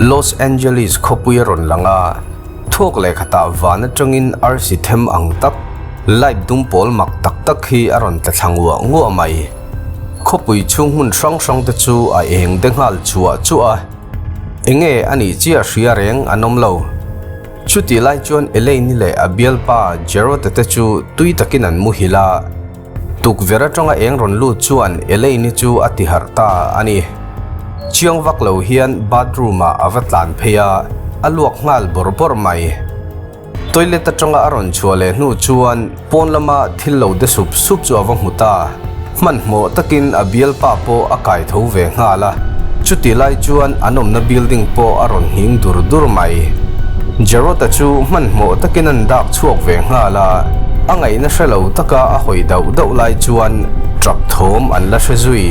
Los Angeles khawpui a rawn lang a, Thawk leh khatah van atangin arsi them ang tak, light dum pawl mak tak tak hi a rawn tla thla nguah nguah mai. Khawpui chhung hmun hrang hrang te chu a eng de nghal chuah chuah a, enge a nih chiah hria reng an awm lo. Chutih lai chuan Elaine-i leh a bialpa Jarrod-a te chu tui takin an muhil a. Tukverh atanga eng rawn lut chuan Elaine-i chu a ti harh ta a ni. Chiang vak lo hian bathroom ah a va tlan phei a, a luak nghal bawrh bawrh mai. Toilet atanga a rawn chhuah leh hnu chuan pawn lama thil lo de sup sup chu a va hmu ta. Hmanhmawh takin a bialpa pawh a kai tho ve nghal a, chutih lai chuan an awmna building pawh a rawn nghing dur dur mai. Jarrod-a chu hmanhmawh takin an dak chhuak ve nghal a, a ngaihna hre lo taka a hawi dauh dauh lai chuan tap thawm an la hre zui.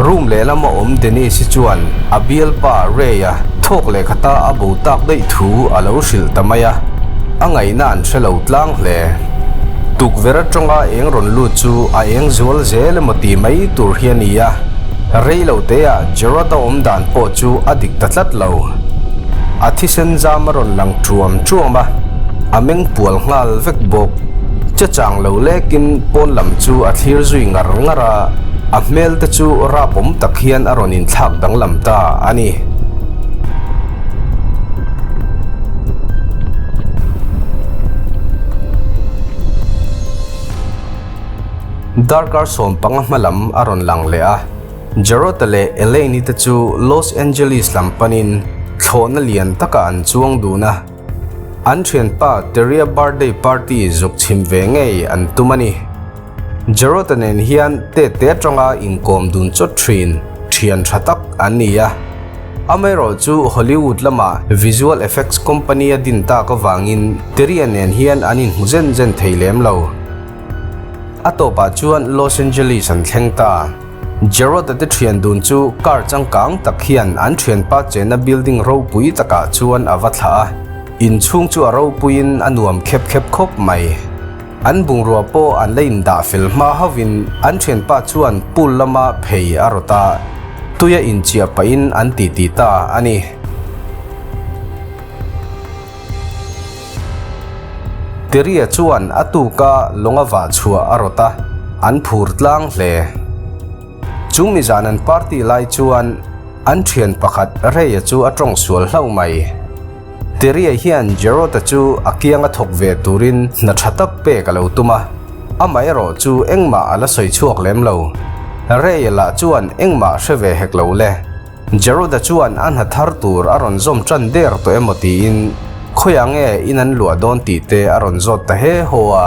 Room lehlama awm Denise-i chuan a bialpa Ray-a thawk leh khata a bo tak daih thu a lo hrilh ta mai a, a ngaihna an hre lo tlang hle. Tukverh atanga eng rawn lut chu a eng zual zel emaw ti mai tur hi a ni a, rei lo teah Gerard-a awm dan pawh chu a dik ta tlat lo. A thisen zam a rawn lang ṭuam ṭuam a, a meng pual nghal vek bawk. Che chang lo lekin pawn lam chu a thlir zui ngar ngar a, a hmel te chu rapawm tak hian a rawn inthlak danglam ta a ni. Darkar sawmpanga hma lam a rawn lang leh a, Jarrod-a leh Elaine-i te chu Los Angeles lam panin thlawhna lian takah an chuang dun a, an thianpa Terry-a birthday party zuk chhim ve ngei an tum a ni. Jarrod-a nen hian tete atanga inkawm dun chawt thin thian tha tak an ni a. Amaherawh chu Hollywood lama visual effects company a din tak avangin Terry-a nen hian an inhmu zen zen thei lem lo. A tawpah chuan Los Angeles an thleng ta. Jarrod-a te thian dun chu car changkang tak hian an thianpa chenna building ropui takah chuan a va thlah a. Inchhung chu a ropuiin a nuam khep khep khawp mai. An bungrua pawh an la indah fel hma hauhin an thianpa chuan pool lama phei a rawt a, tuia inchiah pahin an titi ta a ni. Terry-a chuan a tuka lawnga vah chhuah a rawt a, an phur tlang hle. Chung mizan an party lai chuan an thian pakhat Ray-a chu a tawng sual hlauh mai. Terry-a hian Jarrod-a chu a kianga thawk ve turin hna tha tak pek a lo tum a, amaherawh chu engmah a la sawi chhuak lem lo. Ray-a lah chuan engmah hre ve hek lo le. Jarrod-a chuan a hna thar tur a rawn zawm tan der tawh emaw tiin khawiah nge in an luah dawn tih te a rawn zawt ta he haw a.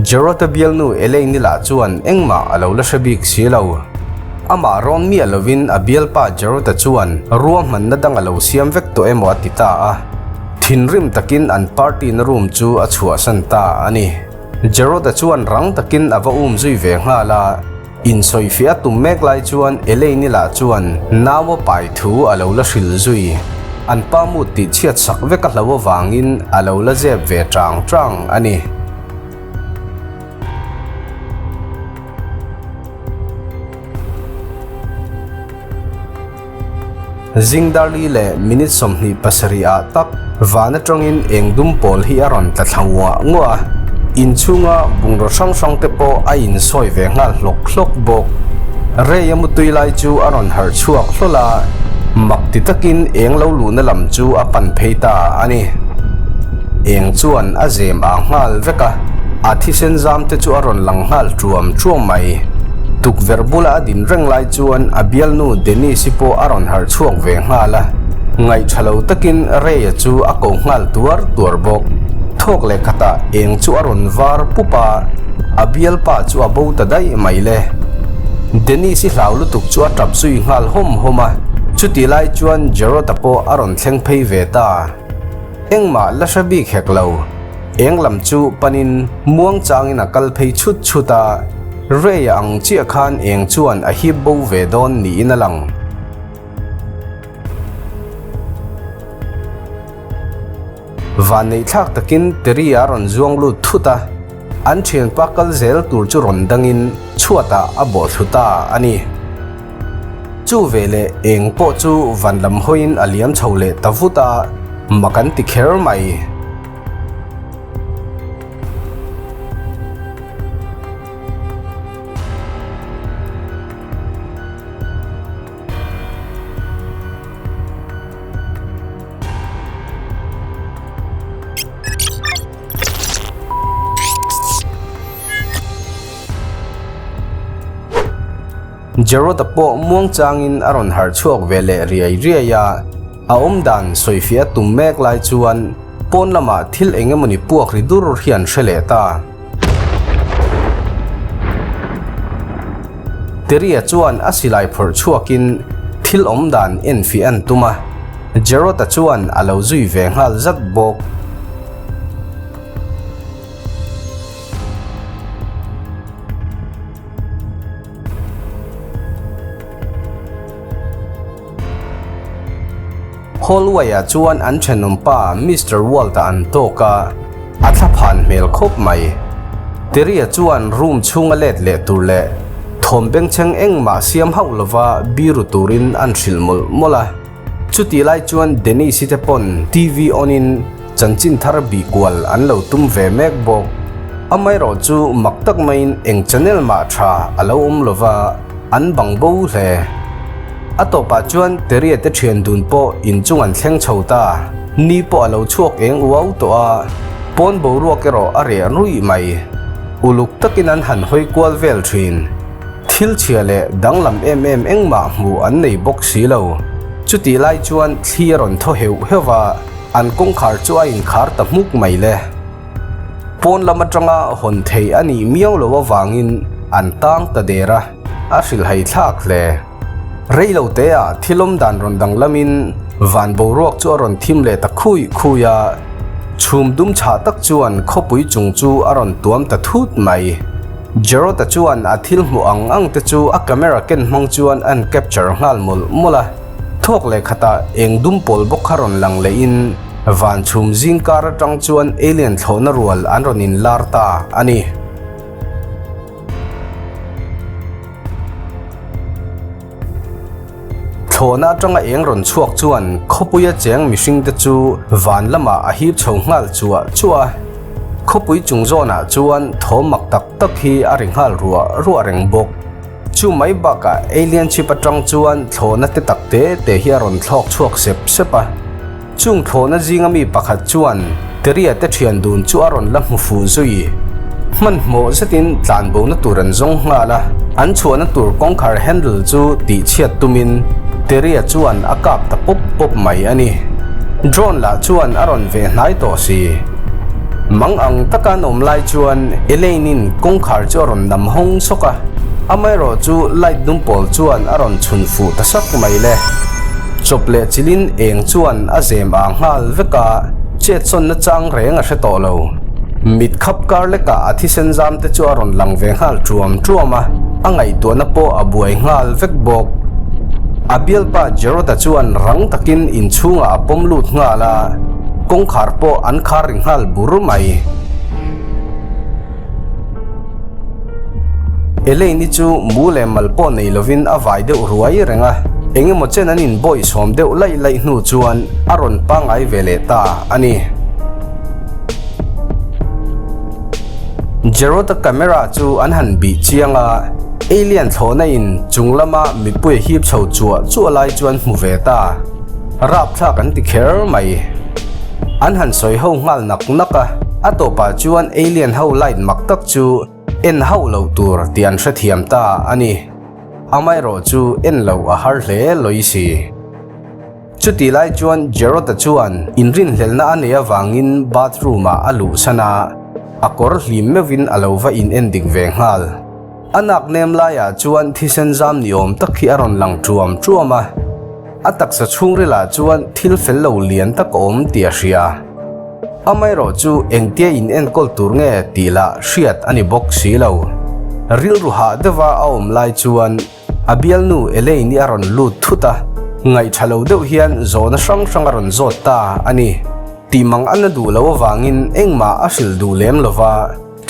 Jarrod-a bialnu Elaine-i lah chuan engmah a lo la hre bik si lo. Amah rawn miah lovin a bialpa Jarrod-a chuan ruahmanna dang a lo siam vek tawh emaw a ti ta a. Thinrim takin an party na room chu a chhuahsan ta a ni. Jarrod-a chuan rang takin a va um zui ve nghal a. Insawifiah a tum mek lai chuan Elaine-i lah chuan nau a pai thu a lo la hrilh zui. An pa mut tih chhiat sak vek a hlo avangin a lo la zep ve chang chang a ni. Zingdarli leh minute 27 ah tak van atangin eng dum pawl hi a rawn tla thla nguah nguah a, inchhunga bungraw hrang hrang te pawh a insawi ve nghal hlawk hlawk bawk. Rei a mutui lai chu a rawn harh chhuak hlawl a, mak ti takin eng lo luhna lam chu a pan phei ta a ni. Eng chuan a zem ang nghal vek a, a thisen zam te chu a rawn lang nghal ṭuam ṭuam mai. Tukverh bula a din reng lai chuan a bialnu Denise-i pawh a rawn harh chhuak ve nghal a, ngaihṭha lo takin Ray-a chu a ko nghal tuar tuar bawk. Thawk leh khatah eng chu a rawn var pup a, a bialpa chu a bo ta daih mai le. Denise-i hlau lutuk chu a ṭap zui nghal hawm hawm a, chutih lai chuan Jarrod-a pawh a rawn thleng phei ve ta. Engmah la hre bik hek lo. Eng lam chu panin muang changin a kal phei chhut chhut a, Ray-a ang chiah khan eng chuan a hip bo ve dawn niin a lang. Vanneihthlak takin Terry-a rawn zuang lut thut a, an thianpa kal zel tur chu rawn dangin chhuatah a bawhthlu ta a ni. Chu veleh eng pawh chu van lam hawiin a liam chho leh ta vut a, mak an ti kher mai. Jarrod-a pawh muangchangin a rawn harh chhuak ve leh riai riai a, a awmdan sawifiah a tum mek lai chuan pawn lamah thil eng emawni puak ri dur hian hre leh ta. Terry-a chuan a silai phawrh chhuakin thil awmdan enfiah an tum a, Jarrod-a chuan a lo zui ve nghal zat bawk. Hallway-ah chuan an thenawmpa Mister Walt-a an tawk a, a thlaphan hmel khawp mai. Terry-a chuan room chhunga let leh tur leh thawm bengchheng engmah siam hauh lova biru turin an hrilh mawlh mawlh a. Chutih lai chuan Denise-i te pawn TV on-in chanchin thar bih kual an lo tum ve mek bawk. Amaherawh chu mak tak maiin eng channel mah tha a lo awm lova, an bang bo hle. A tawpah chuan Terry-a te thian dun pawh inchung an thleng chho ta. Ni pawh a lo chhuak eng uau tawh a, pawn boruak erawh a reh ruih mai. Uluk takin an han hawi kual vel thin. Thil chhia leh danglam em em engmah hmuh an nei bawk si lo. Chutih lai chuan thli a rawn thaw heuh heuh va, an kawngkhar chu a inkhar ta hmuk mai le. Pawn lam atanga hawn thei a nih miau lo avangin an tang ta der a, a hrilhhai thlak hle. Rei lo teah thil awm dan rawn danglamin van boruak chu a rawn thim leh ta khui khui a, chhum dum chhah tak chuan khawpui chung chu a rawn tuam ta thut mai. Jarrod-a chuan a thil hmuh ang ang te chu a camera ken hmang chuan an capture nghal mawlh mawlh a. Thawk leh khatah eng dum pawl bawk kha rawn lang lehin van chhum zing kar atang chuan alien thlawhna rual an rawn inlar ta a ni. Thlawhna atanga eng rawn chhuak chuan khawpuia cheng mihringte chu van lamah a hip chho nghal chuah chuah a. Khawpui chung zawnah chuan thawm mak tak tak hi a ri nghal ruah ruah reng bawk. Chu mai bakah alien ship atang chuan thlawhna te tak te te hi a rawn thlawk chhuak sep sep a. Chung thlawhna zinga mi pakhat chuan Terry-a te thian dun chu a rawn la hmu fuh zui. Hmanhmawh zetin tlanbona tur an zawng nghal a, an chhuahna tur kawngkhar handle chu tihchhiat tumin Terry-a chuan a kap ta pawp pawp mai a ni. Drone lah chuan a rawn ve hnai tawh si. Mang ang taka an awm lai chuan Elaine-in kawngkhar chu a rawn nam hawng sawk a, amaherawh chu light dum pawl chuan a rawn chhun fuh ta sak mai le. Chawp leh chilin eng chuan a zem ang nghal vek a, chetsawnna chang reng a hre tawh lo. Mit khap kar lekah a thisen zam te chu a rawn lang ve nghal ṭuam ṭuam a, a ngaihtuahna pawh a buai nghal vek bawk. A bialpa Jarrod-a chuan rang takin inchhungah a pawm lut nghal a, kawngkhar pawh an khar ri nghal bur mai. Elaine-i chu mu leh mal pawh nei lovin a vai deuh ruai reng a, eng emaw chen an inbawih sawm deuh laih laih hnu chuan a rawn pangngai ve leh ta a ni. Jarrod-a camera chu an han bih chiang a, alien thlawhna in chung lama mipui a hip chho chuah chuah lai chuan hmu ve ta. Rapthlak an ti kher mai. An han sawi ho nghal nak nak a, a tawpah chuan alien ho light mak tak chu en hauh loh tur tih an hrethiam ta a ni. Amaherawh chu en loh a har hle lawi si. Chutih lai chuan Jarrod-a chuan inrinhlelhna a neih avangin bathroom-ah a luhsan a, a kawr hlim meuhin a lo va in endik ve nghal. A nak nem laiah chuan thisen zam ni awm tak hi a rawn lang ṭuam ṭuam a, a taksa chhungrilah chuan thil fel lo lian tak a awm tih a hria. Amaherawh chu engtia in enkawl tur nge tih lah hriat a ni bawk si lo. Rilru hah deuha a awm lai chuan a bialnu Elaine-i a rawn lut thut a, ngaihṭha lo deuh hian zawhna hrang hrang a rawn zawt ta a ni. Tih mang a na duh lo avangin engmah a hrilh duh lem lo va.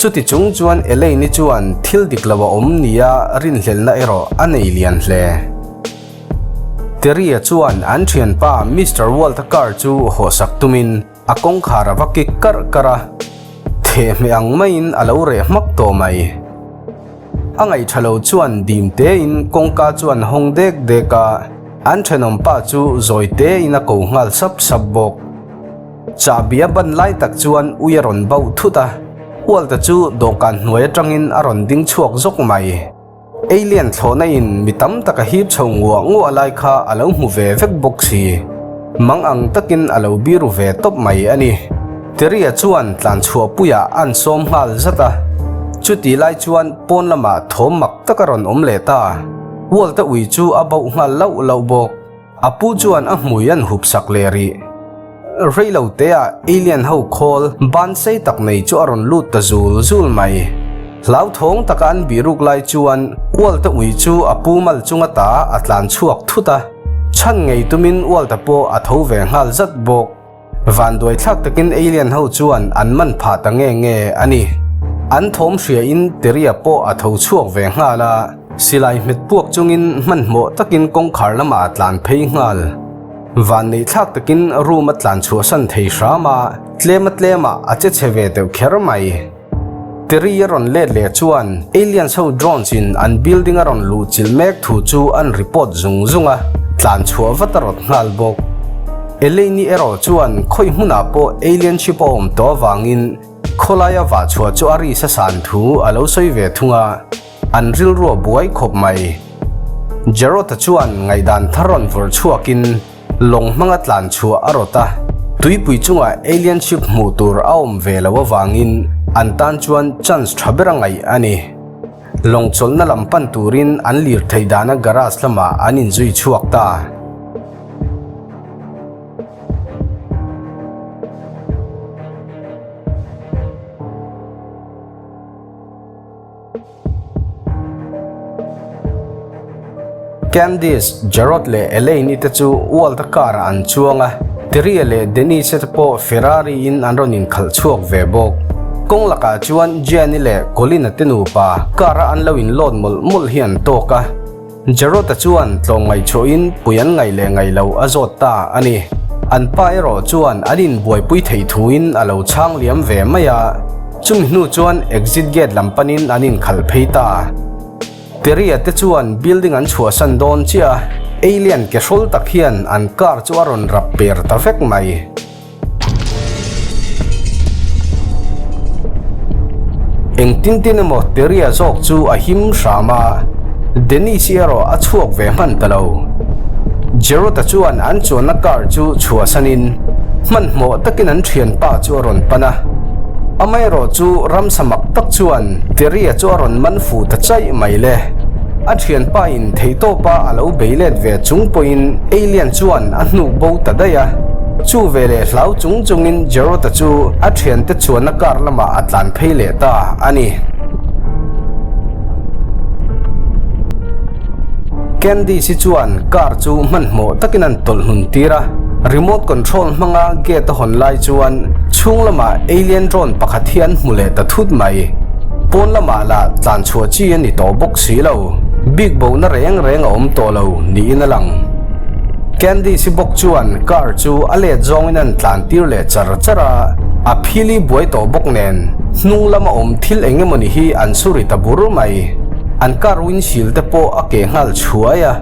Chuti chung chuan Elaine-i chuan thil dik lo a awm nia rinhlelhna erawh a nei lian hle. Terry-a chuan an thianpa Mister Walt-a car chu hawhsak tumin a kawngkhar a va kik karh karh a, thehmeh ang maiin a lo reh hmak tawh mai. A ngaihṭha lo chuan dim tein kawngka chu an hawng dek dek a, an thenawmpa chu zawi tein a ko nghal sap sap bawk. Chahbi a ban lai tak chuan ui a rawn bauh thut a, Hualta chu dawhkan hnuai atangin a rawn ding chhuak zawk mai. Alien thlawhna in mi tam tak a hip chho nguah nguah lai kha a lo hmu ve vek bawk si. Mang ang takin a lo biru ve tawp mai a ni. Terry-a chuan tlan chhuahpuiah an sawm nghal zat a. Chutih lai chuan pawn lamah thawm mak tak a rawn awm leh ta. Hualta ui chu a bauh nghal lauh lauh bawk. A pu chuan a hmui an hup sak leh rih. Rei lo teah alien ho khawl ban sei tak nei chu a rawn lut ta zul zul mai. Hlauthawng taka an bihruk lai chuan Ualta ui chu a pu mal chunga ta a tlan chhuak thut a, chhan ngei tumin Ualta pawh a tho ve nghal zat bawk. Vanduai thlak takin alien ho chuan an man phah ta nge nge a ni. An thawm hriain Teria pawh a tho chhuak ve nghal a, silai hmet puak chungin hmanhmawh takin kawngkhar lamah a tlan phei nghal. Vanneih thlak takin room a tlan chhuahsan thei hram a, tlema tlemah a che chhe ve deuh kher mai. Terry a rawn let leh chuan aliens ho drones in an building a rawn luh chilh mek thu chu an report zung zung a, tlan chhuah vat a rawt nghal bawk. Elaine-i erawh chuan khawi hmunah pawh alien ship a awm tawh avangin khawlaia vah chhuah chu a ri sa san thu a lo sawi ve thung a, an rilru a buai khawp mai. Jarrod-a chuan ngaihdan thar rawn vawrh chhuakin, Lawng hmanga tlan chhuah a rawt a, tuipui chungah alien ship hmuh tur a awm ve lo avangin an tan chuan chance tha ber a ngaih a ni. Lawng chawlhna lam pan turin an lir theih dana garage lamah an inzui chhuak ta. Candice, Jarrod leh Elaine-i te chu Walt-a car-ah an chuang a, Terry-a leh Denise-a te pawh Ferrari-in an rawn inkhalh chhuak ve bawk. Kawng lakah chuan Jean-i leh Colin-a te nupa car-a an lo inload mawlh mawlh hi an tawk a. Jarrod-a chuan tlawmngaih chhuahin pui an ngaih leh ngaih lo a zawt ta a ni. An pa erawh chuan an inbuaipui theih thuin a lo chhang liam ve mai a, chumi hnu chuan exit gate lam panin an inkhalh phei ta. Terry-a te chuan building an chhuahsan dawn chiah a, alien ke hrawl tak hian an car chu a rawn rap per ta vek mai. Engtin tin emaw Terry-a zawk chu a him hram a, Dennis-i erawh a chhuak ve hman ta lo. Jarrod-a chuan an chuanna car chu chhuahsanin hmanhmawh takin an thianpa chu a rawn pan a. Amaherawh chu ramsa mak tak chuan Terry-a chu a rawn man fuh ta chaih mai le. A thianpa in theihtawpa a lo bei let ve chung pawhin Alien chuan a hnuk bo ta daih a. Chu ve leh hlau chung chungin Jarrod-a chu a thiante chuanna car lamah a tlan phei leh ta a ni. Candice-i chuan car chu hmanhmawh takin an tawlh hnun tir a, remote control hmanga gate a hawn lai chuan chhung lamah alien drone pakhat hi an hmu leh ta thut mai. Pawn lamah lah tlan chhuah chi a ni tawh bawk si lo, bik bona reng reng a awm tawh lo niin a lang. Candice-i bawk chuan car chu a let zawngin an tlan tir leh char char a, a phili buai tawh bawk nen hnung lama awm thil eng emawni hi an su ri ta bur mai. An car windshield te pawh a keh nghal chhuai a.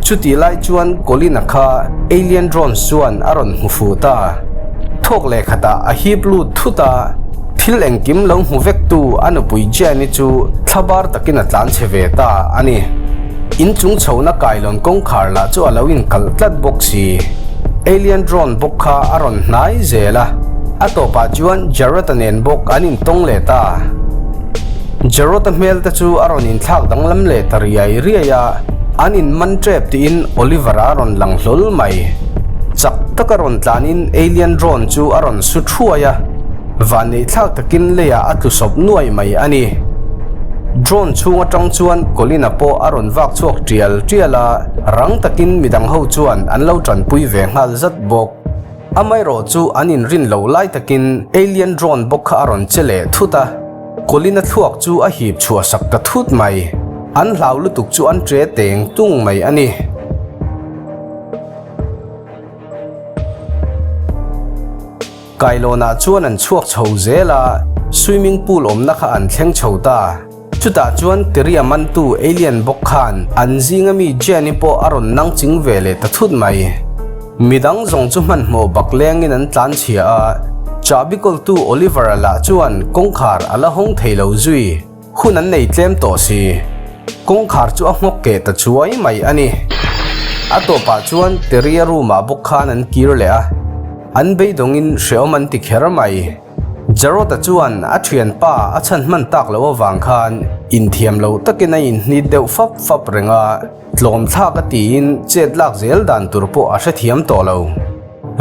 Chutih lai chuan Colin-a kha alien drones chuan a rawn hmu fuh ta. Thawk leh khatah a hip lut thut a, thil engkim lo hmu vektu a nupui Jane-i chu thlabar takin a tlan chhe ve ta a ni. In chung chhohna kailawn kawngkhar lah chu a lo inkalh tlat bawk si. Alien drone bawk kha a rawn hnai zel a, a tawpah chuan Jarrod-a nen bawk an intawng leh ta. Jarrod-a hmel te chu a rawn inthlak danglam leh ta riai riai a, an inman tep tiin Oliver-a a rawn lang hlawl mai. Chak taka rawn tlanin alien drone chu a rawn su thuai a. Vanneihthlak takin leiah a tlu sawp nuai mai a ni. Drone chhung atang chuan Colin-a pawh a rawn vak chhuak tial tial a, rang takin midang ho chuan an lo tanpui ve nghal zat bawk. Amaherawh chu an inrin lo lai takin alien drone bawk kha a rawn che leh thut a, Colin-a thluak chu a hip chhuah sak ta thut mai. An hlau lutuk chu an tre teng tung mai a ni. Kailawnah chuan an chhuak chho zel a, swimming pool awmna kha an thleng chho ta. Chutah chuan Teria mantu alien bawk khan an zinga mi Jenny pawh a rawn nang ching ve leh ta thut mai. Midang zawng chu hmanhmawh bak lengin an tlan chhia a, chahbi kawltu Oliver-a lah chuan kawngkhar a la hawng thei lo zui. Hun an nei tlem tawh si. Kawngkhar chu a nghawk keh ta chuai mai a ni. A tawpah chuan Teria room-ah bawk khan an kir leh a, an beidawngin hrehawm an ti kher mai. Jarrod-a chuan a thianpa a chhan hman tak loh avang khan inthiam lo takin a inhnit deuh fap fap reng a, tlawm thlak a tiin chet lak zel dan tur pawh a hrethiam tawh lo.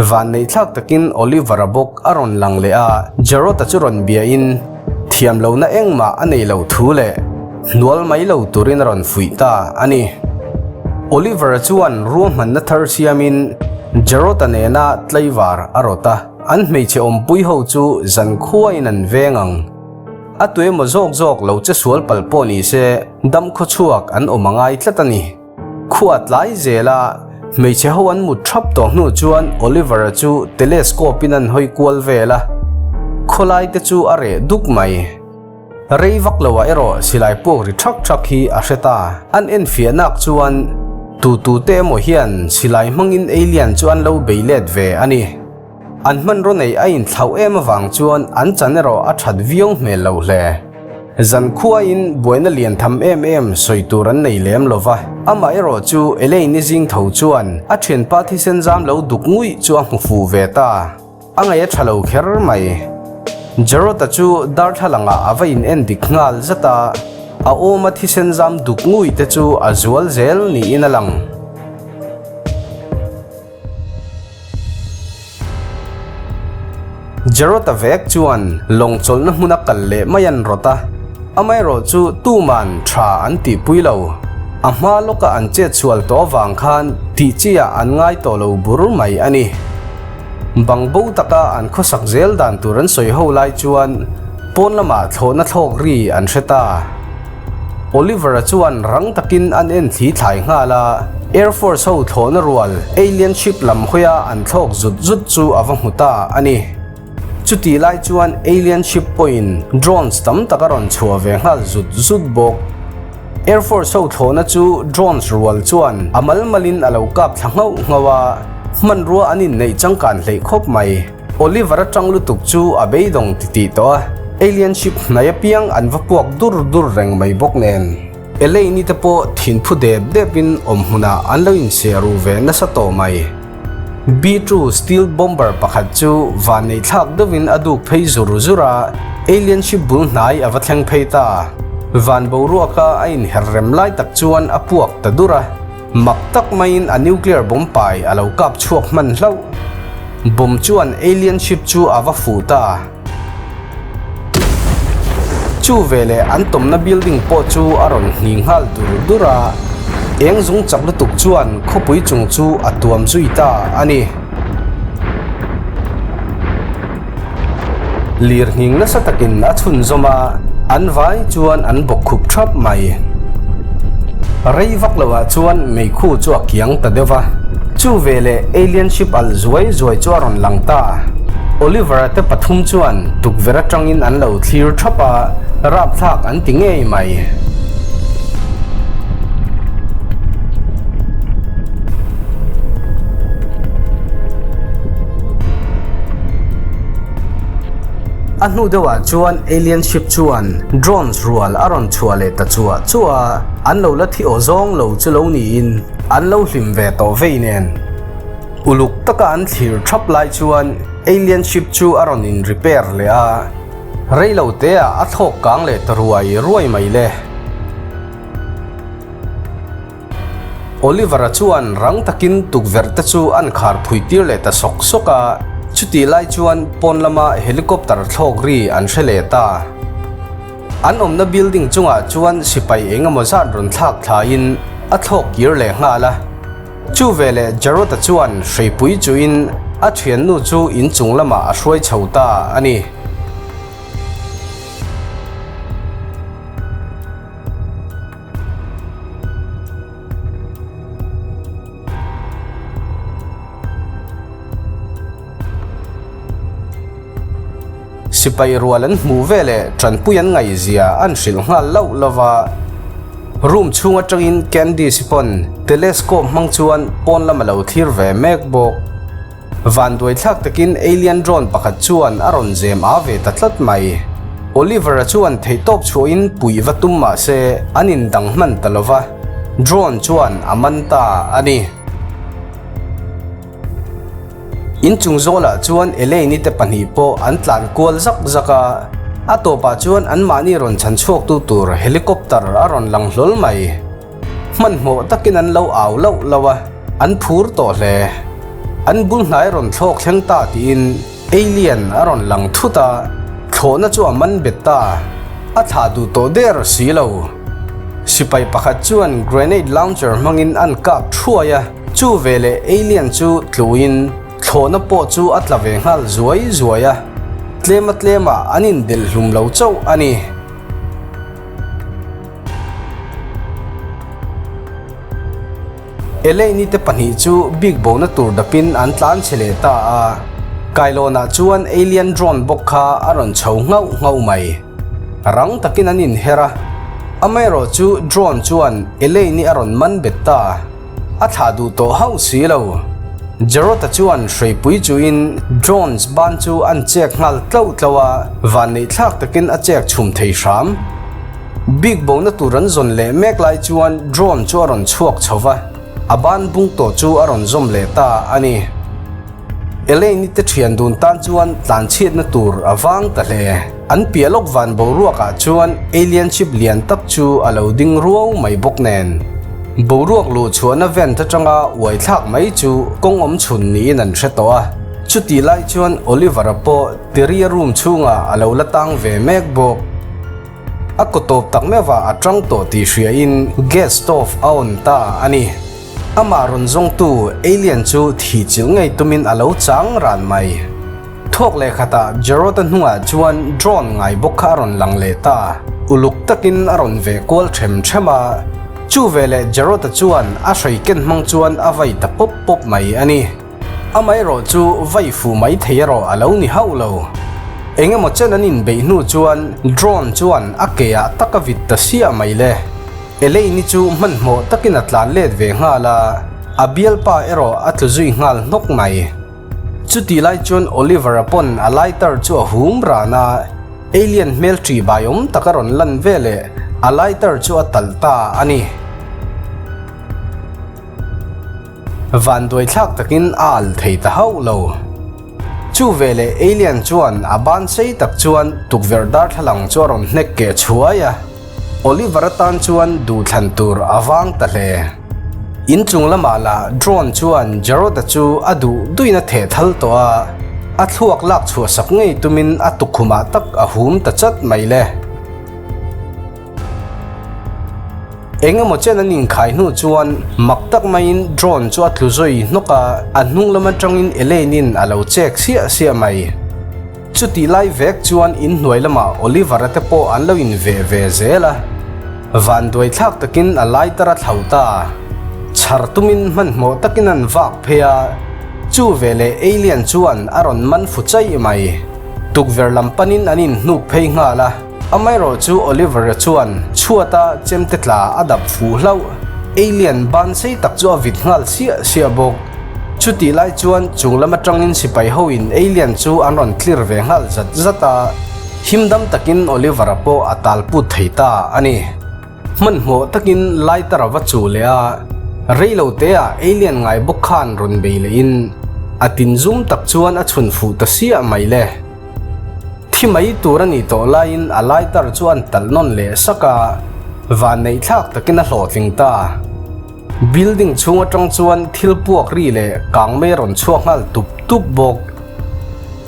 Vanneih thlak takin Oliver-a bawk a rawn lang leh a, Jarrod-a chu rawn biain thiam lohna engmah a nei lo thu leh hnual mai lo turin a rawn fuih ta a ni. Oliver-a chuan ruahmanna thar siamin Jarrod-a nena tlaivar a rawt a, an hmeichhe awmpui ho chu zankhuain an veng ang. A tuemaw zawk zawk lo che sual palh pawh ni se dam khawchhuak an awm a ngai tlat a ni. Khua tlai zela hmeichhe ho an mut thap tawh hnu chuan Oliver-a chu telescope in an hawi kual vel a, khawlai te chu a reh duk mai. Rei vak lo ah erawh silai puak ri thak thak hi a hre ta. An enfiah nak chuan tu tu te emaw hian silai hmangin alien chu an lo bei let ve a ni. An hmanraw nei a inthlauh em avang chuan an chan erawh a that viau hmel lo hle. Zankhuain buaina lian tham em em sawi tur an nei lem lo va, amah erawh chu Elaine-i zing tho chuan a thianpa thisen zam lo duk nguih chu a hmu fuh ve ta. A ngaih a tha lo kher mai. Jarrod-a chu darthlalangah a va in en dik nghal zat a, a awma thisen zam duk nguih te chu a zual zel niin a lang. Jarrod-a vek chuan lawng chawlhna hmuna kal leh mai an rawt a, amaherawh chu tuman tha an tihpui lo. A hma lawka an chet sual tawh avang khan tih chiah an ngai tawh lo bur mai a ni. Bang bo taka an khawsak zel dan tur an sawi ho lai chuan pawn lamah thlawhna thlawk ri an hre ta. Oliver-a chuan rang takin an en thli thlai nghal a, Air Force ho thlawhna rual alien ship lam hawia an thlawk zut zut chu a va hmu ta a ni. Chutih lai chuan alien ship pawhin drones tam tak a rawn chhuah ve nghal zut zut bawk. Air Force ho thlawhna chu drones rual chuan a mal malin a lo kap thla nghauh nghauh a, hmanrua an inneih changkan hleih khawp mai. Oliver atang lutuk chu a beidawng titih tawh a, alien ship hnai apiang an va puak dur dur reng mai bawk nen. Elaine-i te pawh thinphu dep depin awm hmunah an lo inchhiah ru ve nasa tawh mai. B-2 Steel Bomber pakhat chu vanneih thlak deuhin a duk phei zur zur a, alien ship bul hnai a va thleng phei ta. Van boruaka a inher rem lai tak chuan a puak ta dur a. Mak tak maiin a nuclear bomb pai a lo kap chhuak hman hlauh. Bomb chuan alien ship chu a va fuh ta. Chu veleh an tawmna building pawh chu a rawn nghing nghal dur dur a, eng zung chak lutuk chuan khawpui chung chu a tuam zui ta a ni. Lir nghing nasa takin a chhunzawm a, an vai chuan an bawk khup thap mai. Rei vak loah chuan meikhu chu a kiang ta deuh va, chu veleh alien ship alh zuai zuai chu a rawn lang ta. Oliver-a te pathum chuan tukverh atangin an lo thlir thap a, rapthlak an ti ngei mai. A hnu deuhah chuan alien ship chuan drones rual a rawn chhuah leh ta chuah chuah a, an lo la thi aw zawng lo chu lo niin an lo hlim ve tawh vei nen. Uluk taka an thlir thap lai chuan alien ship chu a rawn in repair leh a, reilo teah a thlawk kang leh ta ruai ruai mai le. Oliver-a chuan rang takin tukverh te chu an khar phui tir leh ta sawk sawk a, chutih lai chuan pawn lama helicopter thlawk ri an hre leh ta. An awmna building chungah chuan sipai eng emaw zat rawn thlak thlaiin a thlawk kir leh nghal a. Chu veleh Jarrod-a chuan hreipui chuhin a thiannu chu inchung lamah a hruai chho ta a ni. Sipai rual an hmuh veleh tanpui an ngaihzia an hrilh nghal lauh lauh va. Room chhung atangin Candice pawn telescope hmang chuan pawn lam a lo thlir ve mek bawk. Vanduai thlak takin alien drone pakhat chuan a rawn zem a ve ta tlat mai. Oliver-a chuan theihtawp chhuahin puih va tum mah se an indang hman ta lo va, drone chuan a man ta a ni. Inchung zawlah chuan Elaine-i te pahnih pawh an tlan kual zak zak a, a tawpah chuan anmahni rawn chhan chhuaktu tur helicopter a rawn lang hlawl mai. Hmanhmawh takin an lo au lauh lauh a, an phur tawh hle. An bul hnai rawn thlawk thleng ta tiin Alien a rawn lang thut a, thlawhna chu a man bet ta, a thlah duh tawh der si lo. Sipai pakhat chuan grenade launcher hmangin an kap thuai a. Chu veleh alien chu tluin thlawhna pawh chu a tla ve nghal zuai zuai a, tlema tlemah an indelh hlum lo chauh a ni. Elaine-i te pahnih chu bik bona tur dapin an tlan chhe leh ta a, kailawnah chuan alien drone bawk kha a rawn chho nghauh nghauh mai. Rang takin an inher a, amaherawh chu drone chuan Elaine-i a rawn man bet ta. A thlah duh tawh hauh si lo. Jarrod-a chuan hreipui chuin drones ban chu an chek nghal tlauh tlauh a, vanneih thlak takin a chek chhum thei hram. Bik bona tur an zawn leh mek lai chuan drone chu a rawn chhuak chho va, a ban bung tawh chu a rawn zawm leh ta a ni. Elaine-i te thian dun tan chuan tlanchhiatna tur a vang ta hle. An piah lawk van boruakah chuan alien ship lian tak chu a lo ding ruau mai bawk nen. Boruak luh chhuahna vent atanga uai thlak mai chu kawng awm chhun niin an hre tawh a. Chutih lai chuan Oliver-a pawh Terry-a room chhungah a lo la tang ve mek bawk. A kaw tawp tak meuhah a tang tawh tih hriain gas stove a on ta a ni. Amah rawn zawngtu alien chu thih chilh ngei tumin a lo chang ran mai. Thawk leh khatah Jarrod-a hnungah chuan drone ngai bawk kha a rawn lang leh ta. Uluk takin a rawn veh kual ṭhem ṭhem a. Chu veleh Jarrod-a chuan a hrei ken hmang chuan a vai ta pawp pawp mai a ni. Amaherawh chu vai fu mai thei erawh a lo ni hauh lo. Eng emaw chen an inbeih hnu chuan drone chuan a ke ah tak a vit ta siah mai le. Elaine-i chu hmanhmawh takin a tlan let ve nghal a, a bialpa erawh a tlu zui nghal hnawk mai. Chutih lai chuan Oliver-a pawn a lighter chu a hum ran a, alien hmel ṭih bai awm tak a rawn lan veleh a lighter chu a talh ta a ni. Vanduai thlak takin a al thei ta hauh lo. Chu veleh alien chuan a ban sei tak chuan tukverh darthlalang chu a rawn hnek keh chhuai a. Oliver atan chuan duhthlan tur a vang ta hle. Inchung lamah lah drone chuan Jarrod-a chu a duh duhin a theh thal tawh a, a thluak lak chhuah sak ngei tumin a tukkhumah tak a hum ta chat mai le. Eng emaw chen an inkhai hnu chuan mak tak maiin drone chu a tlu zawi hnawk a, a hnung lam atangin Elaine-in a lo chek siah siah mai. Chutih lai vek chuan inhnuai lamah Oliver-a te pawh an lo inveh ve zel a, vanduai thlak takin a lighter a thlo ta. Chhar tumin hmanhmawh takin an vak phei a, chu veleh alien chuan a rawn man fu chaih mai. Tukverh lam panin an inhnuk phei nghal a. Amaherawh chu Oliver-a chuan chhuata chemte tla a dap fuh hlauh. Alien ban sei tak chu a vit nghal siah siah bawk. Chutih lai chuan chung lam atangin sipai hoin alien chu an rawn clear ve nghal zat zat a, himdam takin Oliver-a pawh a tal put thei ta a ni. Hmanhmawh takin lighter a va chu leh a, reilo teah alien ngai bawk khan rawn bei lehin a tin zum tak chuan a chhun fuh ta siah mai le. Thi mai tur a nih tawh laiin a lighter chu an talh nawn leh sak a, vanneih thlak takin a hlawhtling ta. Building chhung atang chuan thil puak ri leh kang mai a rawn chhuak nghal tup tup bawk.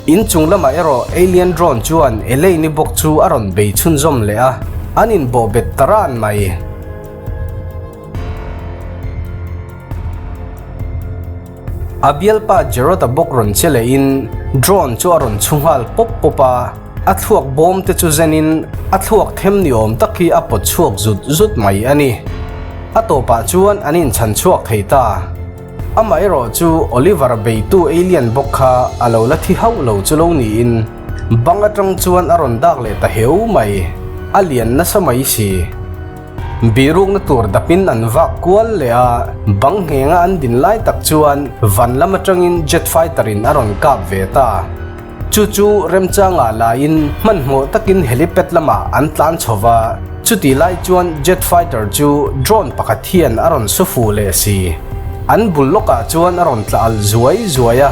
Inchung lamah erawh alien drone chuan Elaine-i bawk chu a rawn bei chhunzawm leh a, an inbawhbet ta ran mai. A bialpa Jarrod-a bawk rawn che lehin drone chu a rawn chhu nghal pawp pawp a, a thluak bawm te chu zenin a thluak them ni awm tak hi a pawt chhuak zut zut mai a ni. A tawpah chuan an inchhan chhuak thei ta. Amaherawh chu Oliver-a beitu alien bawk kha a lo la thi hauh lo chu lo niin. Bang atang chuan a rawn dak leh ta heu mai, a lian nasa mai si. Bihrukna tur dapin an vak kual leh a, bang nghenga an din lai tak chuan van lam atangin jet fighter in a rawn kap ve ta. Chu chu remchangah laiin hmanhmawh takin helipad lamah an tlan chho va, chutih lai chuan jet fighter chu drone pakhat hian a rawn su fuh leh si. An bul lawkah chuan a rawn tla alh zuai zuai a,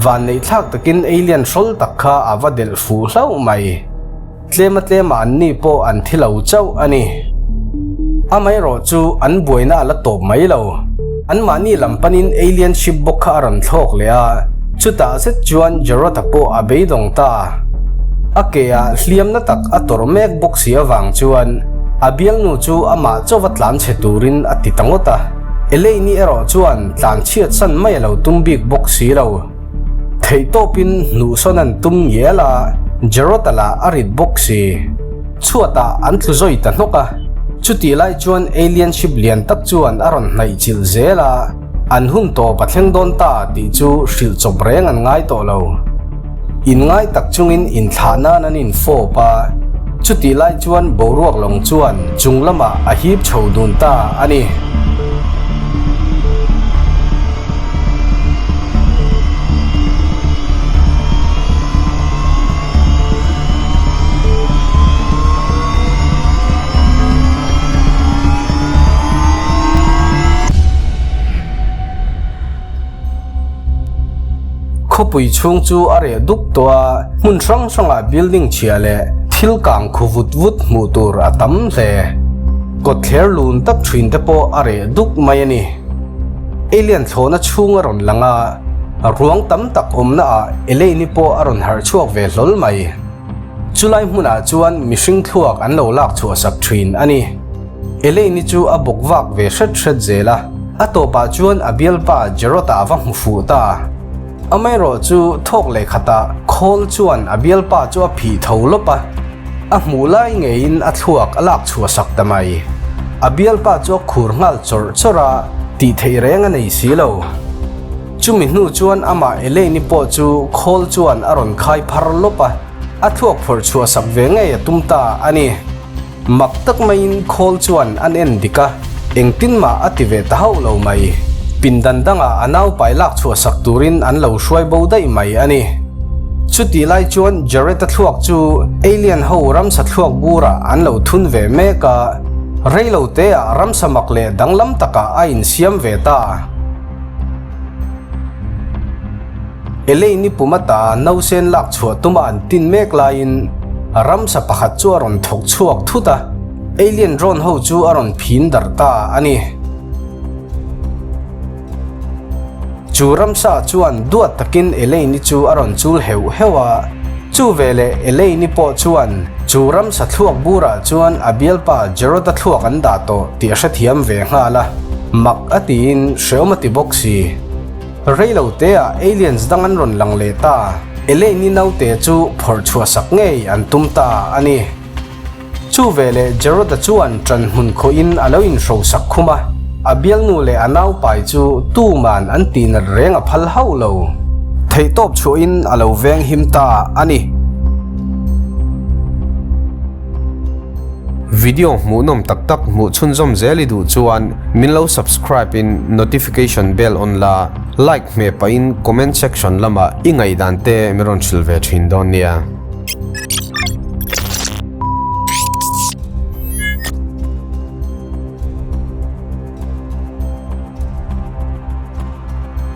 vanneihthlak takin alien hrawl tak kha a va delh fuh hlauh mai. Tlema tlema anni pawh an thi lo chauh a ni. Amaherawh chu an buaina a la tawp mai lo. Anmahni lam panin alien ship bawk kha a rawn thlawk leh a, chutah zet chuan Jarrod-a pawh a beidawng ta. A ke ah hliamna tak a tawrh mek bawk si avang chuan a bialnu chu amah chauva tlan chhe turin a ti ta ngawt a. Elaine-i erawh chuan tlan chhiat san mai a lo tum bik bawk si lo. Theihtawpin hnuhsawn an tum ngial a, Jarrod-a lah a rit bawk si. Chhuatah an tlu zawi ta hnawk a, chutih lai chuan alien ship lian tak chuan a rawn hnaih chilh zel a, an hun tawp a thleng dawn ta tih chu hrilh chawp reng an ngai tawh lo. Inngai tak chungin inthlah nan an infawp a, chutih lai chuan boruak lawng chuan chung lamah a hip chho dun ta a ni. Khawpui chhung chu a reh dup tawh a, hmun hrang hrangah building chhia leh thil kang khu vut vut hmuh tur a tam hle. Kawtthler lun tak thin te pawh a reh duk mai a ni. Alien thlawhna chhung a rawn lang a, ruang tam tak awmna ah Elaine-i pawh a rawn harh chhuak ve hlawl mai. Chulai hmunah chuan mihring thluak an lo lak chhuah sak thin a ni. Elaine-i chu a bawk vak ve hret hret zel a, a tawpah chuan a bialpa Jarrod-a a va hmu fuh ta. Amaherawh chu thawk leh khatah khawl chuan a bialpa chu a phih tho lawp a, a hmuh lai ngeiin a thluak a lak chhuah sak ta mai. A bialpa chu a khur nghal chawrh chawrh a, tih theih reng a nei si lo. Chumi hnu chuan amah Elaine-i pawh chu khawl chuan a rawn khai phar lawp a, a thluak phawrh chhuah sak ve ngei a tum ta a ni. Mak tak maiin khawl chuan an en dik a, engtin mah a ti ve ta hauh lo mai. Pindan dangah a naupai lak chhuah sak turin an lo hruai bo daih mai a ni. Chutih lai chuan Jared-a thluak chu alien ho ramsa thluak burah an lo thun ve mek a, reilo teah ramsa mak leh danglam takah a insiam ve ta. Elaine-i pum ata nausen lak chhuah tuma an tin mek laiin ramsa pakhat chu a rawn thawk chhuak thut a, alien drone ho chu a rawn phin darh ta a ni. Chu ramsa chuan duat takin Elaine-i chu a rawn chul heuh heuh a, chu veleh Elaine-i pawh chuan chu ramsa thluak burah chuan a bialpa Jarrod-a thluak an dah tawh tih a hrethiam ve nghal a, mak a tiin hreawm a ti bawk si. Reilo te ah aliens dang an rawn lang leh ta, Elaine-i naute chu phawrh chhuah sak ngei an tum ta a ni. Chu veleh Jarrod-a chuan ṭan hmun khawhin a lo inhro sak khum a, a bialnu leh a naupai chu tuman an tihnat reng a phal hauh lo. Theihtawp chhuahin a lo veng him ta a ni. Video hmuhnawm tak tak hmuh chhunzawm zel i duh chuan min lo subscribe in notification bell on la, like hmeh pahin comment section lamah i ngaihdan te min rawn hrilh ve thin dawn nia.